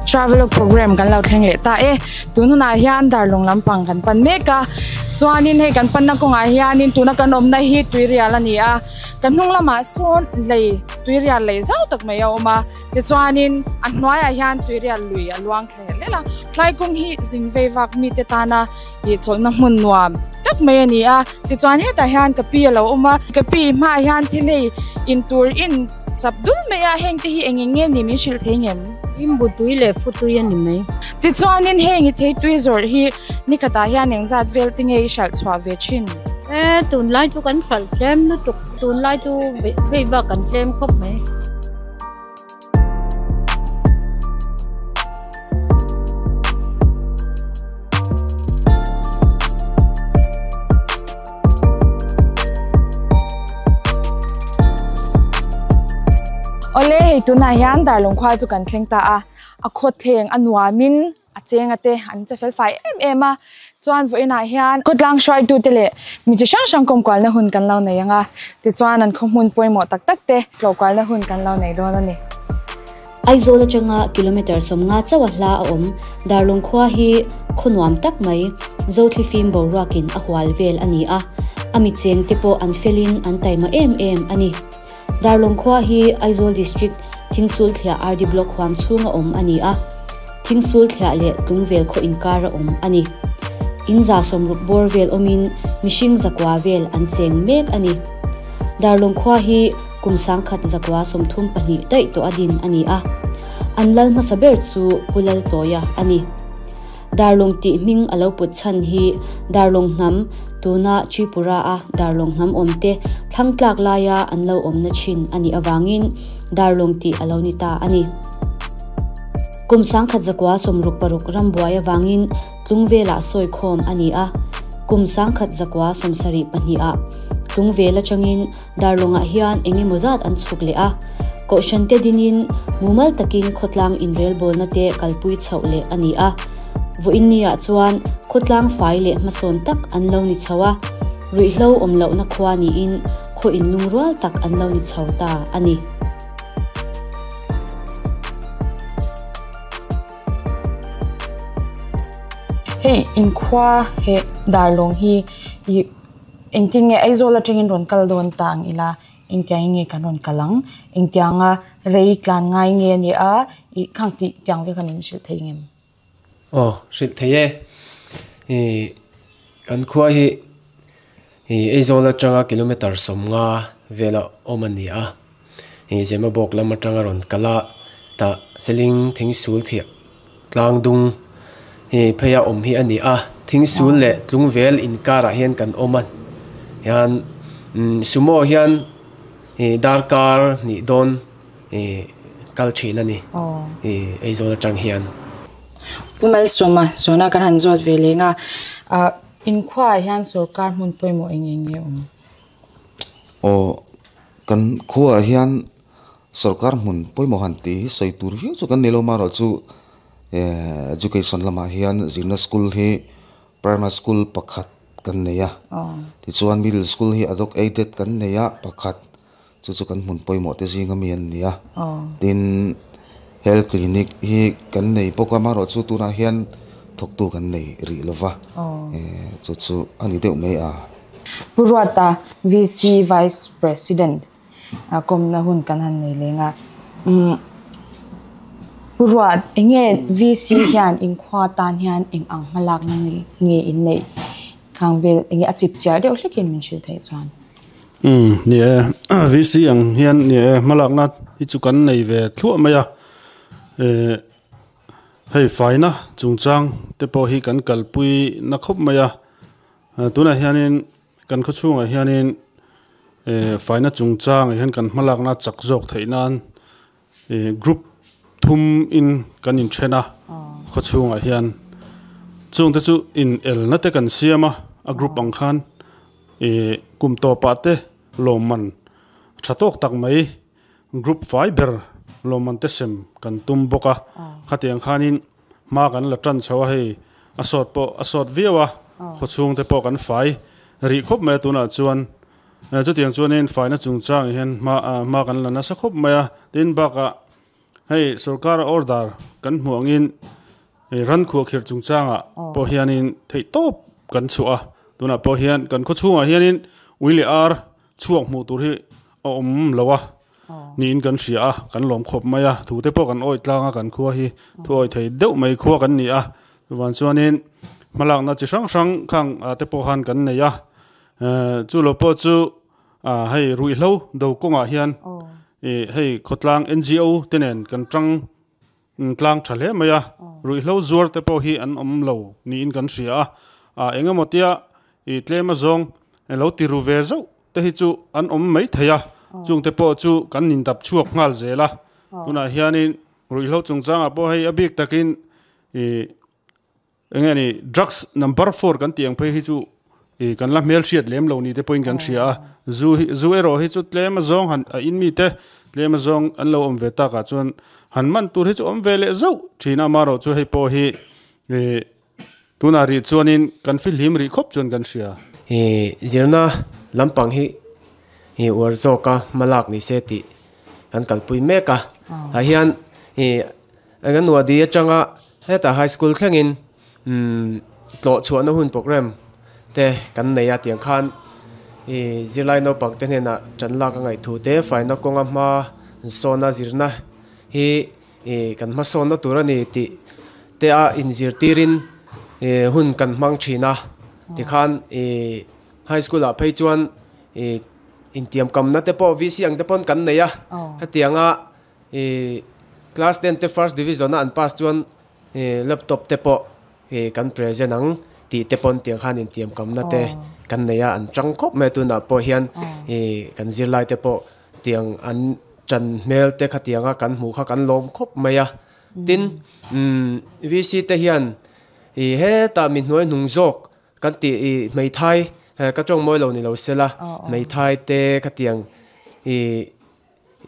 Travelog program kan lo thleng leh ta e. Tun hunah hian darlawng lampang kan pan mek a, chuanin hei kan panna kawngah hianin tuna kan awmna hi tuirial a ni a, kan hnung lamah sawn lei tuirial lei zau tak mai a awm a, tichuanin a hnuaiah hian tuirial lui a luang thla helh helh a, tlai kawng hi zing vei vak mite tana ih chawlhna hmun nuam tak mai a ni a, tichuan hetah hian ka pi a lo awm a, ka pi hmaah hian thil hei intur in chap dul mai a, heng te hi eng eng nge ni min hrilh thei ngem? Limbu tui leh fu tui a ni mai. Tichuanin heng i thei tui zawrh hi nikhatah hian eng zat vel te nge i hralh chhuah ve thin? E, tunlai chu kan hralh tlem lutuk, tunlai chu vei vak kan tlem khawp mai. Awle hei tunah hian Darlawng khua chu kan thleng ta a, a khawthleng a nuamin a chenga te an che fel fai em em a, chuan vawiinah hian khawtlang hruaitute leh mi chi hrang hrang kawmkualna hun kan lo nei ang a, tichuan an khaw hmun pawimawh tak tak te tlawhkualna hun kan lo nei dawn a ni. Aizawl atanga kilometre 50 chauh a hla a awm Darlawng khua hi khaw nuam tak mai Zothlifim boruakin a hual vel a ni a, a mi cheng te pawh an felin an taima em em a ni. Darlawng khua hi Aizawl District Thingsulthliah RD Block huam chhunga awm a ni a, Thingsulthliah leh Tlungvel khaw inkar a awm a ni. In 160 bawr vel awmin mihring 900 vel an cheng mek a ni. Darlawng khua hi kum 1932 daih tawh a din a ni a, an lal hmasa ber chu Pu Laltawia a ni. Darlawng tih hming a lo put chhan hi Darlawng hnam, tuna Tripura-a Darlawng hnam awmte thlang tlak laia an lo awmna thin a nih avangin Darlawng tih a lo ni ta a ni. Kum 1966 rambuai avangin Tlungvelah sawi khawm a ni a, kum 1972-ah Tlungvel atangin Darlawngah hian eng emaw zat an chhuk leh a, Kohhran te dinin mumal takin khawtlang inrelbawlna te kalpui chhoh leh a ni a. Vawiinniah chuan khawtlang fai leh hmasawn tak an lo ni chho a, ruihhlo awm lohna khua niin khaw inlungrual tak an lo ni chho ta a ni. Hei inkhua he Darlawng hi ih Engtin nge Aizawl atangin rawn kal dawn ta ang ila, engtiangin nge kan rawn kal ang, engtianga rei tlan ngai nge a nia ih khang tih tiang ve kha min hrilh thei ngem? Aw, hrilh thei e. Ih kan khua hi ih Aizawl atanga kilometer 50 vela awm a ni a. Ih Zemabawk lam atanga rawn kal a, tah Seling Thingsul thiah tlang dung hi pheia awm hi a ni a, Thingsul leh Tlungvel inkarah hian kan awm a, hian sumo hian ih darkar hnih dawn ih kal thin a ni ih Aizawl atang hian. Pu Malsawma zawhna kan han zawt ve leng a, ah inkhuaah hian sorkar hmun pawimawh eng eng nge awm? Aw kan khuaah hian Sorkar hmun pawimawh han tih hi sawi tur viau chu kan ni lo marawh chu eh education lamah hian zirna school hi primary school pakhat kan nei a tichuan middle school hi adok aided kan nei a pakhat chu chu kan hmun pawimawh te zinga mi an ni a tin health clinic hi kan nei bawk a marawh chu tunah hian thawktu kan nei rih lo va eh chu chu a ni deuh mai a. Pu Ruata VC Vice President. A kawmna hun kan han nei leng a. Umm Pu Ruat, eng nge VC hian inkhua tan hian eng ang hmalakna nge in neih khang vel eng nge a chip chiar deuh hlekin min hrilh theih chuan? Umm ni e, VC ang hian ni e hmalakna hi chu kan nei ve thluah mai a. Ehh hei faina chungchang te pawh hi kan kalpui na khawp mai a. Tunah hianin Kan khawchhungah hianin eh faina chungchangah hian kan hmalakna chak zawk theih nan ih group thum in kan inthen a khawchhungah hian chungte chu in elna te kan siam a a group ang khan ih kum tawpah te lawmman tha tawk tak mai group fai ber lawmman te sem kan tum bawk a khatiang khanin. Hma kan la tan chho a hei a sawt pawh a sawt viau a khawchhung te pawh kan fai rih khawp mai a tunah chuan chutiang chuanin faina chungchang hian hma hma kan la nasa khawp mai a tin bakah Hei sorkar order kan hmuh angin ran khuahkhirh chungchangah pawh hianin theihtawp kan chhuah a, tunah pawh hian kan khaw chhungah hianin ui leh ar chhuak hmuh tur hi a awm lo a niin kan hria a, kan lawm khawp mai a, thu te pawh kan awih tlang a kan khua hi thu awih thei deuh mai khua kan ni a, chuvang chuanin hmalakna chi hrang hrang khang ah te pawh khan kan nei a, chu lo pawh chu hei ruihhlo do kawngah hian ih hei khawtlang N_G_O te nen kan tang tlang tha hle mai a, ruihhlo zuar te pawh hi an awm lo niin kan hria a, ah eng emaw tia ih tlem azawng lo ti ru ve zauh te hi chu an awm mai thei a, chung te pawh chu kan indap chhuak nghal zel a, tunah hianin ruihhlo chungchangah pawh hei a bik takin ih Enge ni drugs number four kan tih ang phei hi chu ih kan la hmelhriat lem lo ni te pawhin kan hria a, zu hi zu erawh hi chu tlem azawng han a in mite tlem azawng an lo awm ve takah chuan han man tur hi chu awm ve leh zauh thin a, amaherawh chu hei pawh hi ih tunah rih chuanin kan fihlim rih khawp chuan kan hria. Ih zirna lampang hi ih uar zawka hmalak ni se tih kan kalpui mek a, ah hian ih Anganwadi atanga hetah high school thlengin umm tlawh chhuahna hun program te kan nei a tiang khan ih zirlai naupang te hnenah tan lak a ngaih thu te faina kawnga hma sawna zirna hi ih kan hmasawnna tur a ni tih te a inzirtirin ih hun kan hmang thin a tikhan ih high school ah phei chuan ih intiamkamna te pawh V_C ang te pawn kan nei a hetianga. Ih class ten te first division a an pass chuan ih laptop te pawh ih kan present ang tih te pawn tiang khan intiam kamna te kan nei a an chang khawp mai a tunah pawh hian ih kan zirlai te pawh tiang an chan hmel te khatiang a kan hmuh kha kan lawm khawp mai a tin umm V_C te hian ih hetah mi hnuai hnung zawk kan tih ih hmeithai ka tawng mawi lo ni lo sela hmeithai te khatiang ih.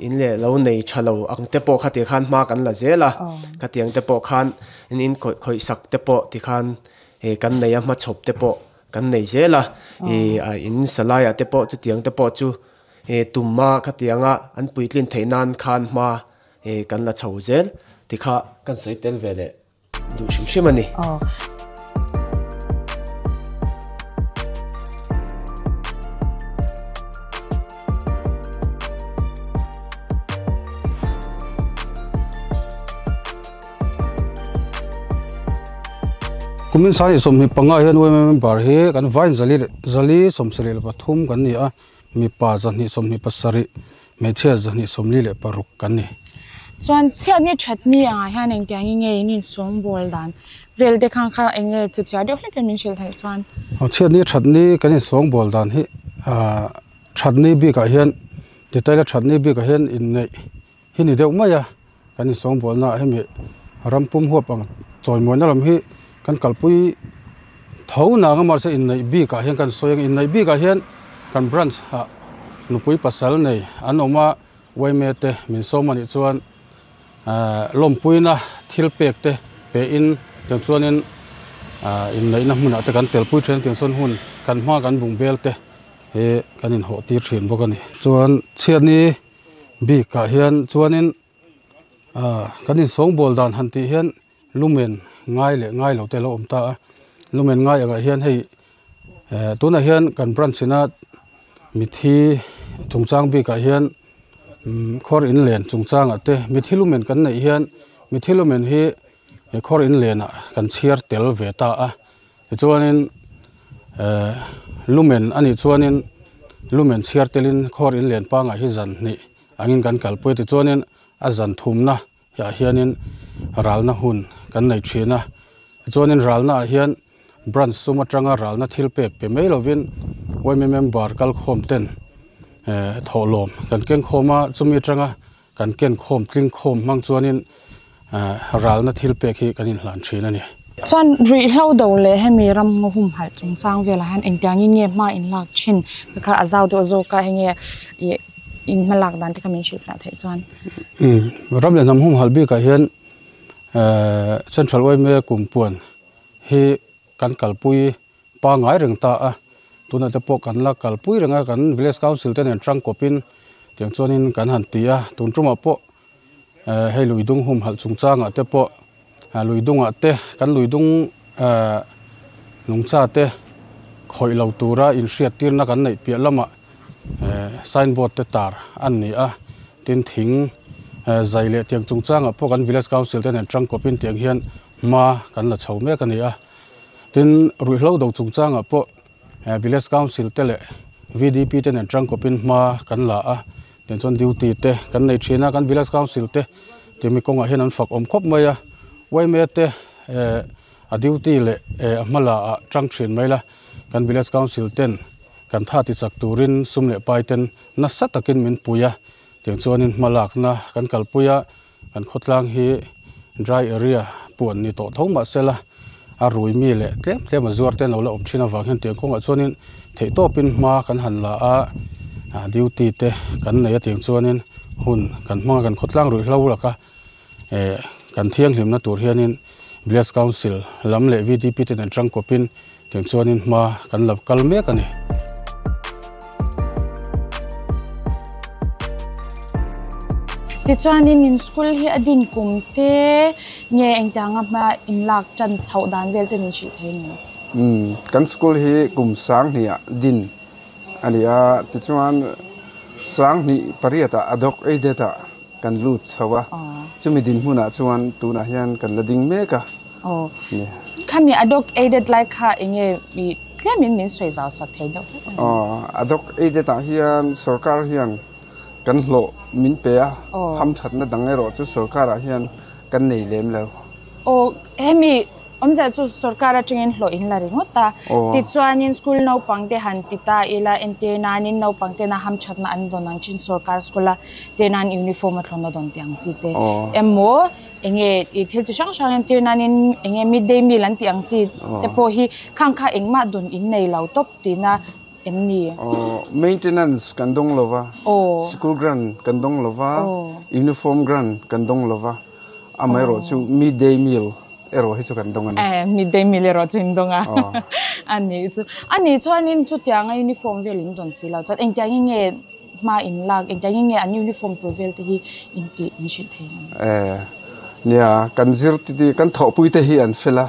In leh lo nei tha lo ang te pawh kha tikhan hma kan la zel a, khatiang te pawh khan in in khawih khawih sak te pawh tikhan ih kan nei a hmachhawp te pawh kan nei zel a, ih a in salai ah te pawh chutiang te pawh chu ih tumma khatianga an puitlin theih nan khan hma ih kan la chho zel tikha kan sawi tel ve leh. Duh hrim hrim a ni. Kumin sani 25 hian UMM member hi kan vain zali leh zali 73 kan ni a, mipa 227 hmeichhia 246 kan ni. Chuan chhiatni thatni angah hian engtiang in nge in insawngbawl dan vel te khan kha eng nge chip chiar deuh hlek in min hrilh theih chuan. Chhiatni thatni kan insawngbawl dan hi thatni bikah hian detail a thatni bikah hian inneih hi ni deuh mai a, kan insawngbawlna ah hemi ram pum huap ang chawimuaina lam hi kan kalpui tho nang a mahse inneih bikah hian kan sawi ang inneih bikah hian kan branch ah nupui pasal nei an awm a. Uaime te min sawm a nih chuan lawmpuina thil pek te pe in tiang chuanin inneihna hmunah te kan telpui thin a tiang chuan hun kan hma kan bung bel te hi kan inhawh tir thin bawk a ni. Chuan chhiatni bikah hian chuanin kan insawngbawl dan han tih hian lumen ngai leh ngai lo te a lo awm ta a, lumen ngai angah hian hei tunah hian kan branch ina mithi chungchang bikah hian khawr in len chungchangah te mithi lumen kan neih hian mithi lumen hi khawr in lenah kan chhiar tel ve ta a tichuanin lumen a nih chuanin lumen chhiar telin khawr in len pangah hi zan hnih angin kan kalpui a tichuanin a zan thumna. Hah hianin ralna hun kan nei thin a, tichuanin ralna ah hian branch sum atanga ralna thil pek pe mai lovin yma member kalkhawm ten eh thawhlawm kan keng khawm a, chumi atanga kan ken khawm tling khawm hmang chuanin eh ralna thil pek hi kan inhlan thin a ni. Chuan ruihhlo do leh hemi ram ngaw humhalh chungchang velah hian engtiangin nge hma inlak thin ka kha a zau deuh zawk a hei nge ih in hmalak dan te kha min hrilh fiah theih chuan. Ram leh hnam humhalh bikah hian Central yma kumpuan hi kan kalpui pangngai reng ta a, tunah te pawh kan la kalpui reng a, kan village council te nen tangkawpin tiang chuanin kan han ti a, tun tumah pawh. Hei luidung humhalh chungchangah te pawh luidungah te kan luidung nungcha te khawih lo tura inhriattirna kan neih piah lamah signboard te tar a ni a, tin thing zai leh tiang chungchangah pawh kan village council te nen tangkawpin tiang hian hma kan la chho mek a ni a, tin ruihhlo do chungchangah pawh village council te leh V_D_P te nen tangkawpin hma kan la a. Tiang chuan duty te kan nei thin a, kan village council te timi kawngah hian an fak awm khawp mai a, yma te eh a duty leh eh a hma la ah tang thin mai la, kan village council ten kan tha ti chak turin sum leh pai ten nasa takin min pui a, tiang chuanin hma lakna kan kalpui a, kan khawtlang hi dry area puan ni tawh tho mahse la a rui mi leh tlem tlem a zuar te an lo la awm thin avang hian tiang kawngah chuanin theihtawpin hma kan han la a ah duty te kan nei a tiang chuanin hun kan hmang a kan khawtlang ruihhlo laka eh kan thianghlimna tur hianin village council lam leh V D P te nen tangkawpin Tiang chuanin hma kan lo kal mek a ni. Tichuanin in school hi a din kum te nge engtianga hma in lak tan chhoh dan vel te min hrilh thei ni? Umm, kan school hi kum sanghnih ah din a ni a, tichuan sanghnih pariat ah ad hoc aided ah kan lut chho a, chumi dinhmunah chuan tunah hian kan la ding mek a. Aw, khami ad hoc aided lai kha enge i tlemin min sawi zau sak thei deuh hlek a ni? Aw, ad hoc aided ah hian sorkar hian kan hlawh min pe a, hamthatna dang erawh chu sorkar ah hian kan nei lem lo. Aw, hemi Awmzia chu sorkar atangin hlawh in la ringawt a, tichuanin school naupang te han ti ta ila entir nanin naupang tena hamthatna an dawn ang thin sorkar school a tir nan uniform a thlawn a dawn tih ang chi te emaw enge i thil chi hrang hrang entir nanin enge midday meal an tih ang chi te pawh hi khang kha engmah dawn in nei lo tawp tihna em ni? Maintenance kan dawng lo va, school grant kan dawng lo va, uniform grant kan dawng lo va, amaherawhchu midday meal erawh hi chu kan dawng a ni. Eh, midday meal erawh chu in dawng a. A ni chu. A ni chuanin chutianga uniform vel in dawn si lo chuan engtiangin nge hma in lak, engtiangin nge an uniform tur vel te hi in tih min hrilh thei ang? Eh, nia, kan zirtir, kan thawhpui te hi an fel a.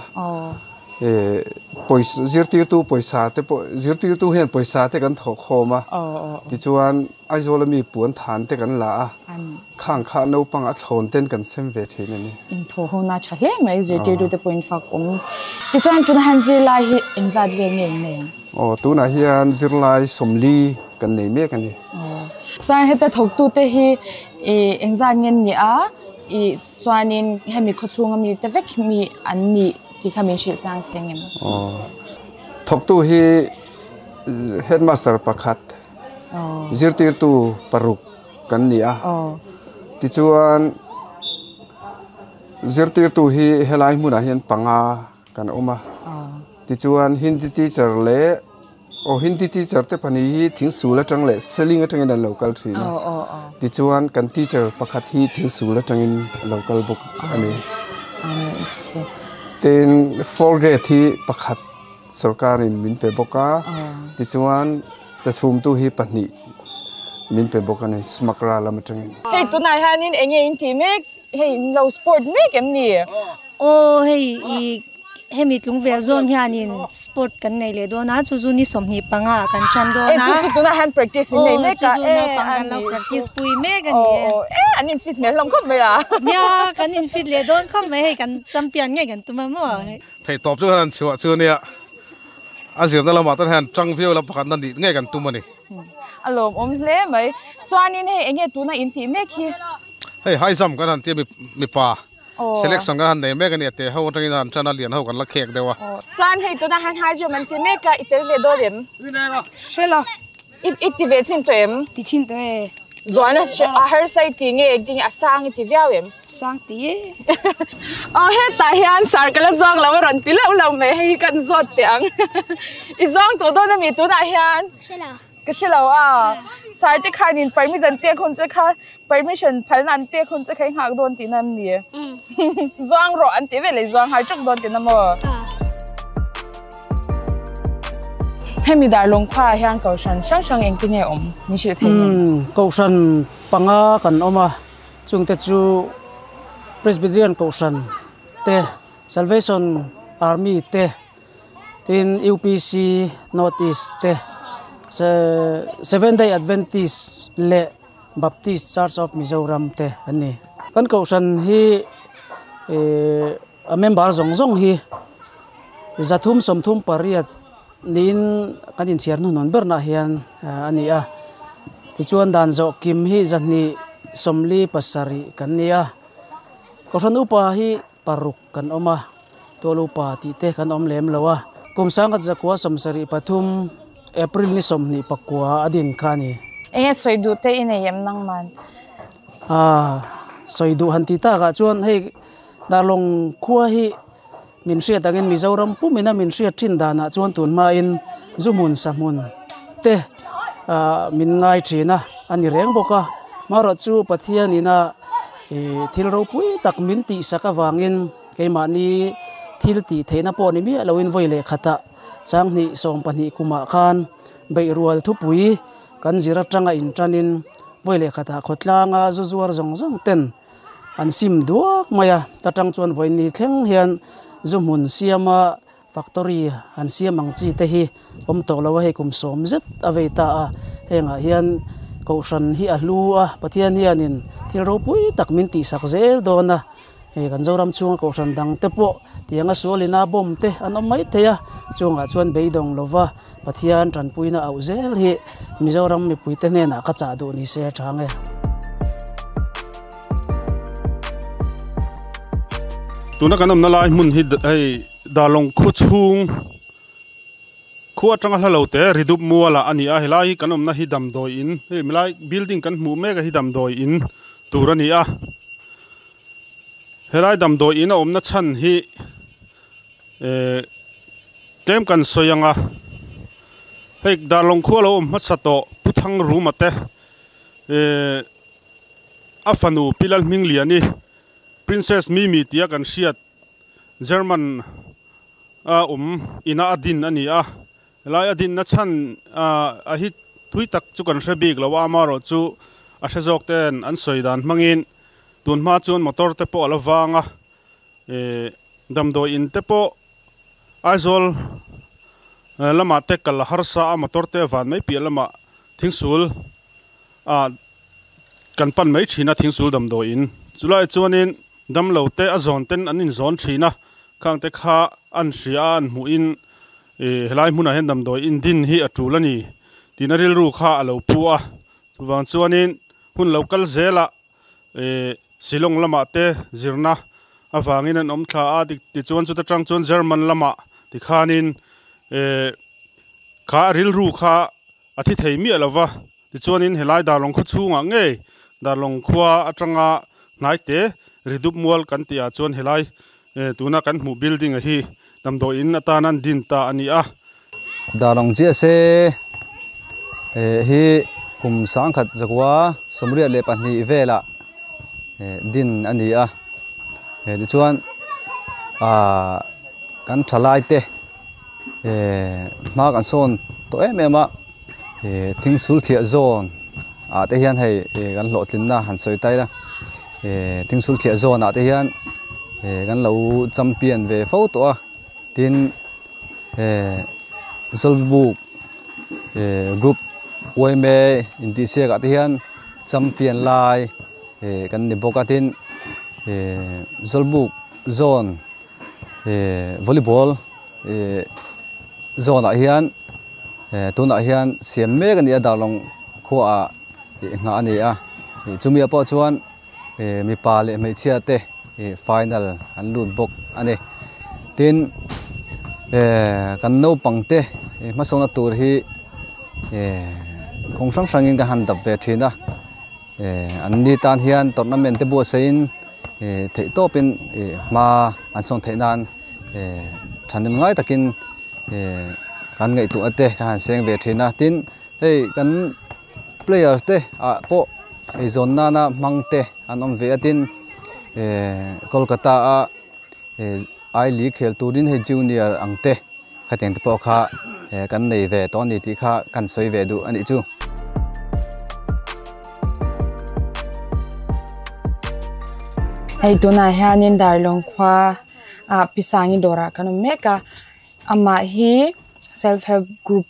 Eh, pawisa, zirtirtu pawisa te pawh, zirtirtu hian pawisa te kan thawh khawm a. Tichuan Aizawl ami puan than te kan la a. Khang kha naupang a thlawn ten kan sem ve thin a ni. Inthaw ho na tha hle mai zirtirtu te pawhin fak awm. Tichuan tunah hian zirlai hi engzat vel nge in nei ang? Aw tunah hian zirlai sawmli kan nei mek a ni. Aw chuan heta thawktu te hi i engzat nge an nih a i chuanin hemi khawchhunga mi te vek hi mi an nih tih kha min hrilh chang thei ang em? Aw thawktu hi headmaster pakhat zirtirtu paruk kan ni a tichuan zirtirtu hi helai hmunah hian panga kan awm a tichuan hindi teacher leh aw hindi teacher te pahnih hi thingsul atang leh seling atangin an lo kal thin a tichuan kan teacher pakhat hi thingsul atangin a lo kal bawk a ni tin four grade hi pakhat sorkarin min pe bawk a tichuan. Chachhumtu hi pahnih min pe bawk a ni, Smakra lam atangin. Hei tunah hianin eng nge in tih mek? Hei in lo sport mek em ni? Aw hei i hemi tlungvel zawn hianin sport kan nei leh dawn a, chu chu ni 25 ah kan tan dawn a. E chu chu tunah hian practice in nei mek a. Aw chu chu naupang kan lo practice pui mek a ni e. Aw e an in fit hmel hlawm khawp mai a. Nia kan in fit leh dawn khawp mai, hei kan champion ngei kan tum a maw. Theihtawp chu han chhuah chu nia. A zirna lamah tan hian tang viau lam pakhatna nih ngei kan tum a ni. A lawmawm hle mai. Chuanin hei enge tuna in tih mek hi? Hei high jump kan han tia mipa selection kan han nei mek a ni a, te ho atangin han tan a, lian ho kan la khek deuh a. Chuan hei tuna han high jump an ti mek a, i tel ve dawn em? Hre lo. I ti ve chin tawh em? Ti chin tawh e. Zuan a harsa i ti nge engtin nge a sang i ti viau em? Sang ti e. Aw hetah hian sar ka la zawng lo a rawn ti loh lo mai hei hi kan zawt teh ang. I zawng tawh dawn ami tunah hian? Hre lo. Ka hre lo a. Sar te khanin permit an pek hun che kha permission phalna an pek hun che kha i nghak dawn tihna em ni? Zuang rawh an tih veleh i zuang har tawk dawn tihna maw? Hemi Darlawng khuaah hian kohhran hrang hrang engti nge awm min hrilh thei em? Kohhran panga kan awm a, chungte chu Presbyterian Kohhran te, Salvation Army te, tin UPC North East te, Seventh Day Adventist leh Baptist Church of Mizoram te an ni. Kan Kohhran hi a member zawng zawng hi 338 niin kan inchhiar hnuhnawn bernah hian a ni a. Tichuan dan zawh kim hi 247 kan ni a. Kohhran upa hi paruk kan awm a, tual upa tih te kan awm lem lo a. Kum 1973 April ni 29 a din kha a ni. Enge sawi duh te i nei em nangman? Aa, sawi duh han ti takah chuan hei Darlawng khua hi min hriat angin Mizoram pumina min hriat thin danah chuan tun hmain zu hmun sa hmun te min ngai thin a, a ni reng bawk a. Marawh chu Pathianina thil ropui tak min tihsak avangin keimahni thil tih theihna pawh ni miah loin vawi leh khatah 2012 kumah khan beihrual thupui kan zir atanga intanin vawi leh khatah khawtlanga zu zuar zawng zawng ten an sim duak mai a, ta tang chuan vawiin thleng hian zu hmun siama factory an siam ang chi te hi awm tawh lo a, hei kum 10 zet a vei ta a, hengah hian Kohhran hi a hlu a, Pathian hianin thil ropui tak min tihsak zel dawn a, hei kan Zoram chhunga Kohhran dang te pawh tianga sualina bomb te an awm mai thei a, chungah chuan beidawng lova Pathian tanpuina auh zel hi Mizoram mipuite hnenah ka chah duh ni se a tha nge. Tuna kan awmna lai hmun hi hei Darlawng khaw chhung khua atanga hla lo te Ridup mualah a ni a, helai hi kan awmna hi damdawi in hei helai building kan hmuh mek a hi damdawi in tur a ni a, helai damdawi in a awmna chhan hi eh tlem kan sawi ang a, hei Darlawng khua lo awm hmasa tawh Pu Thangruma te eh a fanu Pi Lalhmingliani Princess Mimi tia kan hriat German a awm ina a din a ni a, helai a dinna chhan a hi thui tak chu kan hre bik lo a, amaherawh chu a hre zawk ten an sawi dan hmangin tun hma chuan motor te pawh a la vang a, damdawi in te pawh Aizawl lamah te kal a harsa a, motor te van mai piah lamah thingsul ah kan pan mai thin a thingsul damdawi in chulai chuanin damlo te a zawn ten an inzawn thin a, khang te kha an hria a an hmuhin helai hmunah hian damdawi in din hi a tul a ni tihna rilru kha a lo pu a, chuvang chuanin hun lo kal zelah Shillong lamah te zirna avangin an awm thla a, tichuan chuta tang chuan German lamah tikhanin kha rilru kha a thi thei miah lova, tichuanin helai Darlawng khaw chhungah ngei Darlawng khua atanga hnai te Ridup mual kan tih ah chuan helai tuna kan hmuh building a hi damdawi in atan an din ta a ni a. Darlawng chiah se hi kum 1982 velah din a ni a, tichuan kan thalai te hma kan sawn tawh em em a, thingsul thliah zawn ah te hian hei kan hlawhtlinna han sawi ta ila, thingsul thliah zawn ah te hian kan lo champion ve fo tawh a, tin Zawlbuk group YMA intihsiak ah te hian champion lai kan ni bawk a, tin Zawlbuk zone volleyball zone ah hian tunah hian siam mek a ni a, Darlawng khuaah nghah a ni a, chumi ah pawh chuan mipa leh hmeichhia te final an lut bawk a ni. Tin kan naupang te hmasawnna tur hi kawng hrang hrangin ka han dap ve thin a, an ni tan hian tournament te buatsaihin theih tawpin hma an sawn theih nan thahnem ngai takin kan ngaihtuahna te ka han seng ve thin a. Tin hei kan players te ah pawh eizawn nana hmang te an awm ve a, tin Kolkata a I League khel turin hei junior ang te khatiang te pawh kha kan nei ve tawh a ni tih kha kan sawi ve duh a nih chu. Hei tunah hianin Darlawng khua ah Pi Sangi dawrah kan awm mek a amah hi self help group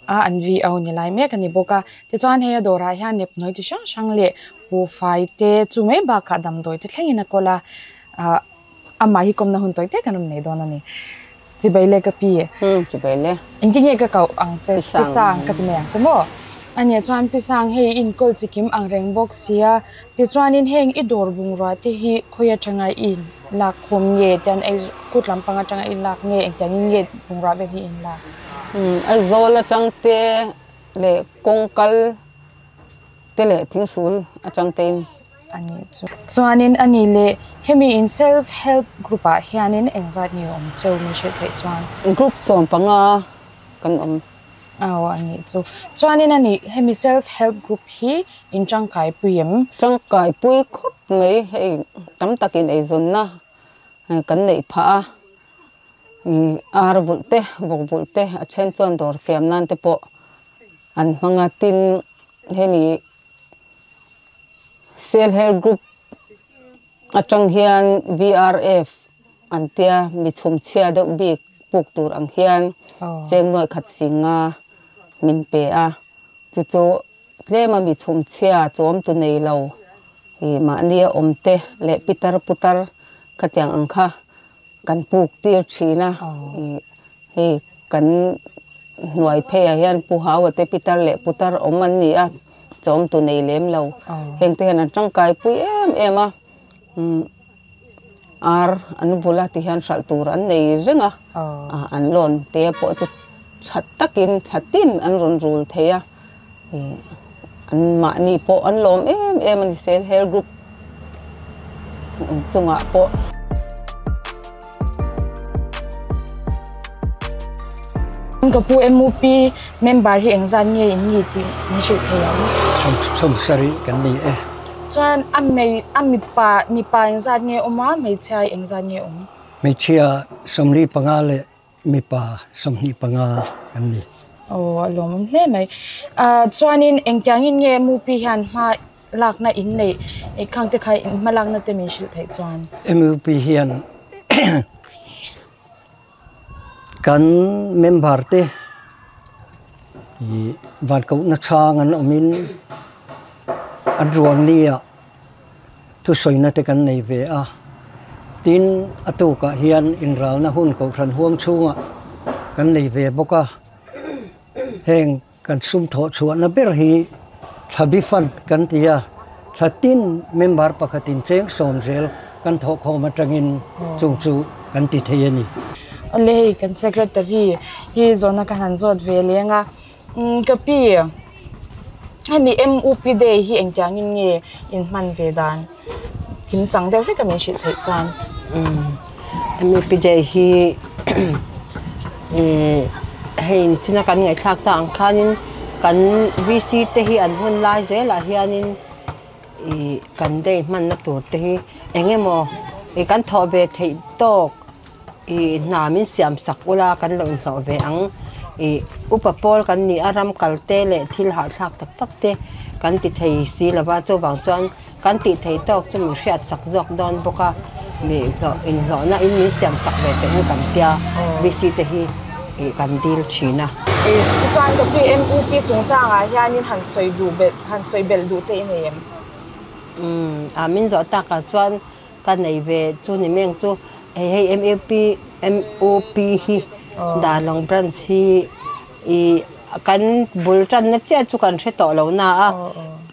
a an VO ni lai mek a ni bawk a tichuan hei a dawrah hian nepnawi chi hrang hrang leh buhfai te chu mai bakah damdawi te thlengin a kawl a ah amah hi kawmna hun tawi tak an rawn nei dawn a ni. Chibai le ka pi. Chibai le. Engtin nge ka koh ang che Pi Sang ka ti mai ang che maw? Ania chuan Pi Sang hei i inkawl chi kim ang reng bawk sia tichuanin heng i dawr bungrua te hi khawi atanga i inlak khawm nge tian ei kut lampang atanga i inlak nge engtiangin nge bungrua vel hi i inlak? Aizawl atang te leh kawngkal te leh thingsul atang tein. A nih chu. Chuanin a nih leh hemi in self help group ah hianin engzat nge awm cheu min hrilh theih chuan? Group 15 kan awm. Aw a nih chu. Chuanin a nih hemi self help group hi in tangkai pui em? Tangkai pui khawp mai hei tam takin eizawnna kan neih phah a, ar vulh te vawk vulh te a then chuan dawr siam nan te pawh an hmang a tin hemi Self help group atang hian VRF an tia mi chhumchhia deuh bik puk tur ang hian cheng nuai khat singa min pe a chu chu tlema mi chhumchhia chawm tu nei lo ih mahnia awm te leh pitar putar khatiang ang kha kan puk tir thin a ih hei kan hnuai pheiah hian pu hau te pitar leh putar awm an ni a chawm tu nei lem lo heng te hian an tangkai pui em em a umm ar an bula ti hian hralh tur an nei reng a an lawn te pawh chu tha takin thla tin an rawn rul thei a ih an mahni pawh an lawm em em a ni self help group chungah pawh. Ka pu MUP member hi engzat nge in ni tih min hrilh thei ang? Sawmsarih kan ni e. Chuan a hmei a mipa mipa engzat nge awm a hmeichhia engzat nge awm? Hmeichhia 45 leh mipa 25 kan ni. Aw a lawmawm hle mai. Ah chuanin engtiangin nge MUP hian hma lakna in neih khang te kha hma lakna te min hrilh theih chuan? MUP hian kan member te ih van kohna chhang an awmin an ruang ni ah thusawina te kan nei ve a tin a tukah hian inralna hun kohhran huang chhungah kan nei ve bawk a heng Kan sum thawh chhuahna ber hi Thlabi Fund kan ti a, thla tin member pakhatin cheng sawm zel kan thawh khawm atangin chung chu kan ti thei a ni. Awle hei kan secretary hi zawhna ka han zawt ve leng a, umm ka pi hemi MUP day hi engtiangin nge in hman ve dan kim chang deuh hlek a min hrilh theih chuan. Umm MUP day hi Ih hei nichina kan ngaihthlak chak ang khanin kan VC te hi an hun lai zelah hianin ih kan day hmanna tur te hi eng emaw ih kan thawh ve theih tawk ih hna min siam sak ula kan lo inhlawh ve ang ih upa pawl kan ni a ram kal te leh thil hahthlak tak tak te kan ti thei si lova chuvang chuan. Kan tih theih tawk chu min hriat sak zawk dawn bawk a, mi hlawh inhlawhna in min siam sak ve teh u kan tia, VC te hi ih kan dil thin a. Tichuan ka pi MUP chungchangah hianin han sawi duh belh han sawi belh duh te i nei em? Umm a min zawh takah chuan ka nei ve chu ni meng chu hei hei MUP MUP hi Darlawng branch hi ih kan bul tanna chiah chu kan hre tawh lo na a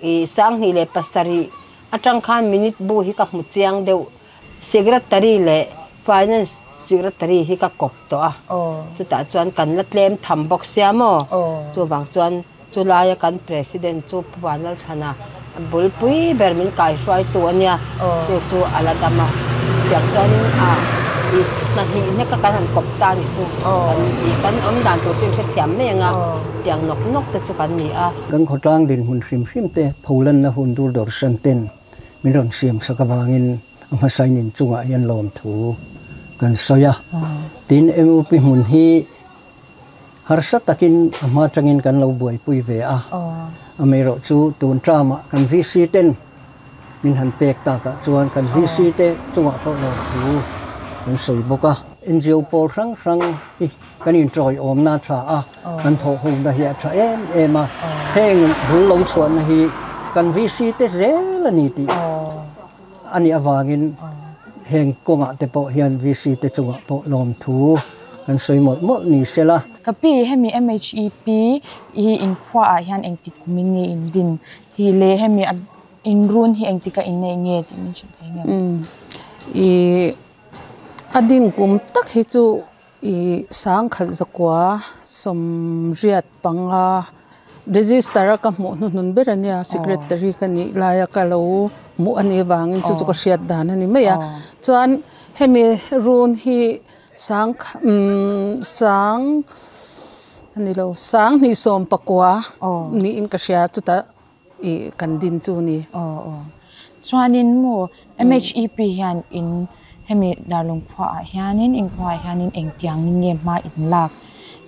ih 2007 atang khan minute bu hi ka hmu chiang deuh secretary leh finance secretary hi ka kawp tawh a chutah chuan kan la tlem tham bawk sia maw chuvang chuan chulaia kan president chu Pu Vanlalthlana bulpui ber min kaihruaitu a nia chu chu a la dam a tiang chuanin a ih hna hnih hneka kan han kawp ta anih chu kan ih kan awm dan tur chu inhrethiam mai ang a tiang nawk nawk te chu kan ni a. Kan khawtlang dinhmun hrim hrim te pholanna hun dur dawr san ten min rawn siam sak avangin a hmasain inchungah hian lawmthu kan sawi a tin MUP hmun hi Harsa takin a hma atangin kan lo buaipui ve a, amaherawh chu tun term-ah kan VC ten min han pek takah chuan kan VC te chungah pawh lawmthu kan sawi bawk a. NGO pawl hrang hrang hi kan inṭawiawmna a ṭha a, kan thawhhawmna hi a ṭha em em a. Heng bul lo chhuahna hi kan VC te zel a ni tih a nih avangin heng kawngah te pawh hian VC te chungah pawh lawmthu kan sawi mawlh mawlh ni sela. Ka pi, hemi MHEP hi inkhuaah hian engtik kumin nge in din tih leh hemi a inrun hi engtika inneih nge tih min hrilh thei nge? I a din kum tak hi chu I sangkhat zakua 85 register a ka hmuh hnuhnun ber a nia, secretary ka nih laia ka lo hmuh a nih avangin chu chu ka hriat dan a ni mai a. Chuan hemi run hi sang sang a ni lo, sanghnih 19 niin ka hria chutah i kan din chu a ni. Aw aw. Chuanin maw MHEP hian in hemi Darlawng khuaah hianin in khuaah hianin engtiangin nge hma in lak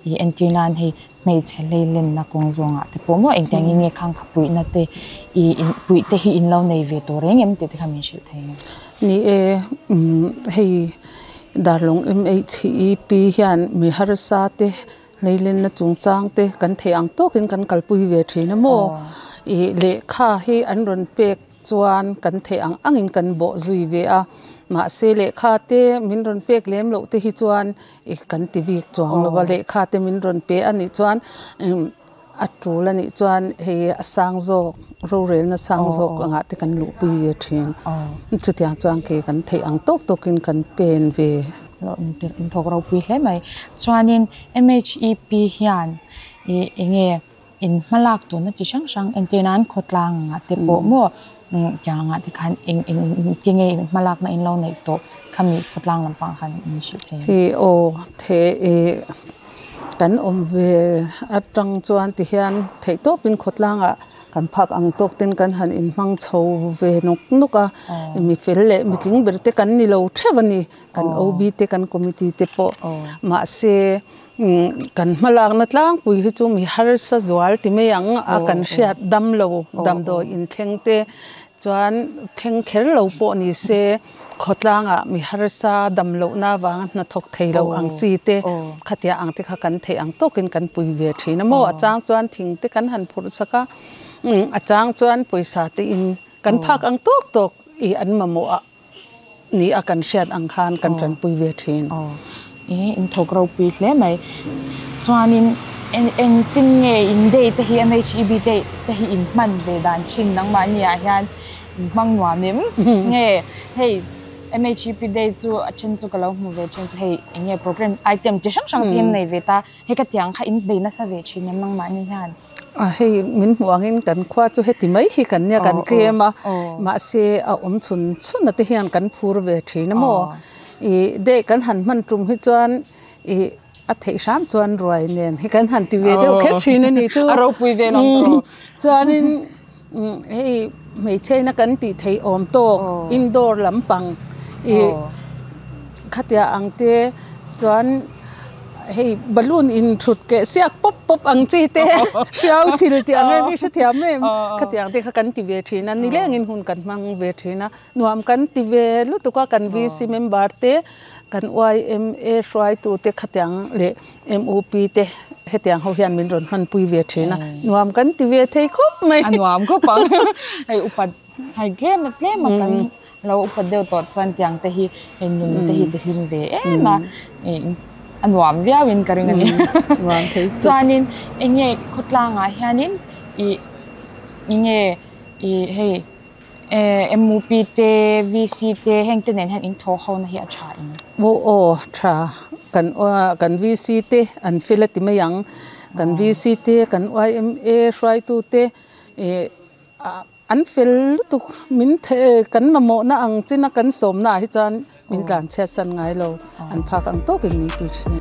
i entir nan hei hmeichhe hleilenna kawng zawngah te pawh maw engtiangin nge khang kha puihna te i in puih te hi in lo nei ve tawh reng em tih te kha min hrilh thei nge? Ni e, hei Darlawng MHEP hian mi harsa te Hleilenna chungchang te kan theih ang tawkin kan kalpui ve thin a maw? Ih lehkha hi an rawn pek chuan kan theih ang angin kan bawh zui ve a, mahse lehkha te min rawn pek lem loh te hi chuan ih kan ti bik chuang lo va, lehkha te min rawn pe a nih chuan a tul a nih chuan hei a sang zawk rorelna sang zawk angah te kan luhpui ve thin. Chutiang chuan ke kan theih ang tawk tawkin kan pen ve. In thawk ropui hle mai. Chuanin MHEP hian ih enge in hmalak tuna chi hrang hrang entir nan khawtlang angah te pawh maw tiang angah te khan eng eng eng tinge hmalakna in lo neih tawh khami khawtlang lampang khan in hrilh thei ang. Hi aw the ih kan awm ve atang chuan tihian theihtawpin khawtlangah Kan phak ang tawk ten kan han inhmang chho ve nawk nawk a, mi fel leh mi tling ber te kan ni lo theuh a ni, kan OB te kan committee te pawh. Mahse kan hmalakna tlangpui hi chu mi harsa zual ti mai ang a kan hriat dam lo damdawi inthleng te chuan thleng kher lo pawh ni se. Khawtlangah mi harsa dam lohna avanga hnathawk thei lo ang chi te, khatiang ang te kha kan theih ang tawkin kan pui ve thin a maw? A chang chuan thing te kan han phurh sak a, a chang chuan pawisa te in kan phak ang tawk tawk i an mamawh a ni a kan hriat ang khan kan tanpui ve thin. Aw, i inthawk ropui hle mai. Chuanin engtin nge in day te hi MHEB day te hi in hman ve dan thin nangmahni ah hian Hmang nuam em? Nge hei MHEP day chu a then chu ka lo hmu ve thin chu hei eng nge program item chi hrang hrang te hian nei ve ta hei ka tiang kha in bei nasa ve thin em nangmahni hian? A hei min hmuh angin kan khua chu heti mai hi kan nia kan tlem a mahse a awm chhun chhun a te hian kan phur ve thin a maw ih day kan han hman tum hi chuan ih a theih hram chuan ruai nen hi kan han ti ve deuh kher thin a ni chu a ropui ve lo tawh chuanin Hei hmeichhiaina kan tih theih awm tawk indoor lampang ih khatia ang te chuan hei balloon in thut keh siak pawp pawp ang chi te hriau thil tih ang reng hi hrethiam em khatiang te kha kan ti ve thin a nilengin hun kan hmang ve thin a nuam kan ti ve lutuk a kan VC member te kan YMA hruaitute khatiang leh MUP te hetiang ho hian min rawn hmanpui ve thin a, nuam kan ti ve thei khawp mai. A nuam khawp ang. Hei upat hei tlem a tlem a kan lo upat deuh tawh chuan tiang te hi hei nun te hi ti hlim ve em a, a nuam viau in ka ring a ni. Nuam thei chu. Chuanin eng nge khawtlangah hianin ih eng nge ih hei MUP te, VC te heng te nen hian in thaw ho na hi a tha em? Aw aw tha kan kan VC te an fel a ti mai ang kan VC te kan YMA hruaitu te ih an fel lutuk min the kan mamawhna ang china kan sawmna ah hi chuan min tlanchhiat san ngai lo an phak ang tawkin min pui thin.